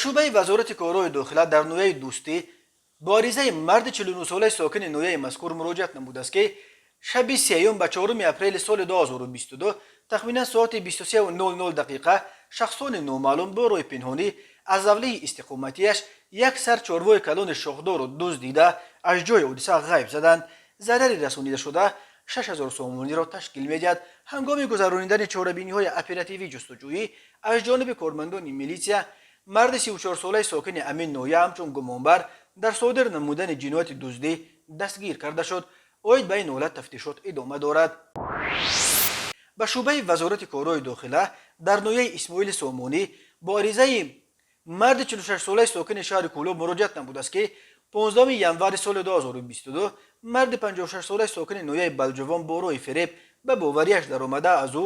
Шӯъбаи Вазорати корҳои дохила дар ноҳияи Дӯстӣ бо аризаи марди 49-солаи сокини ноҳияи мазкур муроҷиат намудааст, ки шаби сеюм ба 4 апрели соли 2022 тахминан соати 23:00 дақиқа шахсони номаълум бо роҳи пинҳонӣ аз ҳавлии истиқоматиаш як сар чорвои калони шохдору дуздида, аз ҷои ҳодиса ғайб заданд. Зарари расонидашуда 6000 сомониро ташкил медиҳад. Ҳангоми гузаронидани чорабиниҳои оперативӣ ҷустуҷӯӣ аз ҷониби кормандони милитсия марди 34-солаи сокини ҳамин ноҳия ҳамчун гумонбар дар содир намудани ҷинояти дуздӣ дастгир карда шуд. Оид ба ин ҳолат тафтишот идома дорад. Ба шӯъбаи Вазорати корҳои дохила дар ноҳияи Исмоили Сомонӣ бо аризаи марди 46-солаи сокини шаҳри Кӯлоб муроҷиат намудааст, ки 15 январи соли 2022 марди 56-солаи сокини ноҳияи Балҷувон бо роҳи фиреб ба бовариаш даромада, аз ӯ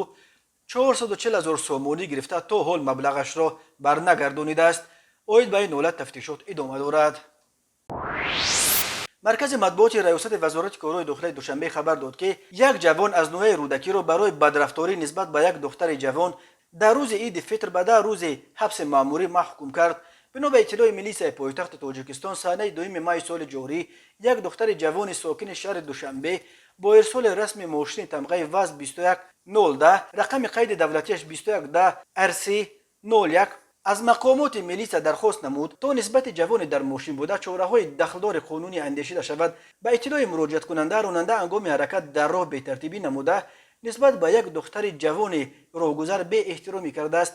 440 ҳазор сомонӣ гирифта, то ҳол маблағашро барнагардонидааст. Оид ба ин ҳолат тафтишот идома дорад. Маркази матбуоти Раёсати Вазорати корҳои дохилаи Душанбе хабар дод, ки як ҷавон аз ноҳияи Рӯдакиро барои бадрафторӣ нисбат ба як духтари ҷавон дар рӯзи Иди Фитр ба 10 рӯзи ҳабси маъмурӣ маҳкум кард. Бино ба иттилои милисияи пойтахти Тоҷикистон, санаи 2 майи соли ҷорӣ як духтари ҷавони сокини шаҳри Душанбе бо ирсоли расми мошини тамғаи ВАЗ 21010, рақами қайди давлатиаш 2110 РС 01, аз мақомоти милитсия дархост намуд, то нисбати ҷавоне дар мошин буда чораҳои дахлдори қонунӣ андешида шавад. Ба иттилои муроҷиаткунанда, ронанда ҳангоми ҳаракат дар роҳ бетартибӣ намуда, нисбат ба як духтари ҷавони роҳгузар беэҳтиромӣ кардааст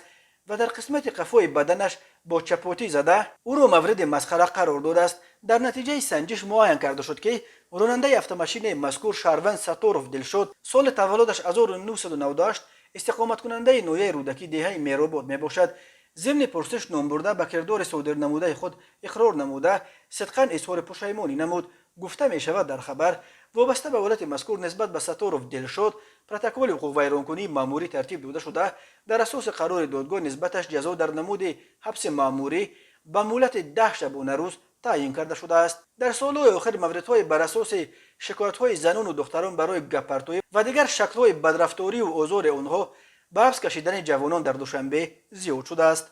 ва дар қисмати қафои баданаш бо чапотӣ зада, ӯро мавриди масхара қарор додааст. Дар натиҷаи санҷиш муайян карда шуд, ки ронандаи автомошинаи мазкур шаҳрванд Сатторов Дилшод, соли таваллудаш 1998, истиқоматкунандаи ноҳияи Рӯдакӣ, деҳаи Меробод мебошад. Зимни пурсиш номбурда ба кирдори содирнамудаи худ иқрор намуда, сидқан изҳори пушаймонӣ намуд, гуфта мешавад дар хабар. Вобаста ба ҳолати мазкур нисбат ба Сатторов Дилшод протоколи ҳуқуқвайронкунии маъмурӣ тартиб дода шуда, дар асоси қарори додгоҳ нисбаташ ҷазо дар намуди ҳабси маъмурӣ ба муҳлати 10 шабонарӯз таъйин карда шудааст. Дар солҳои охир мавридҳои бар асоси шикоятҳои занону духтарон барои гаппартоӣ ва дигар шаклҳои бадрафторию озори онҳо ба ҳабс кашидани ҷавонон дар Душанбе зиёд шудааст.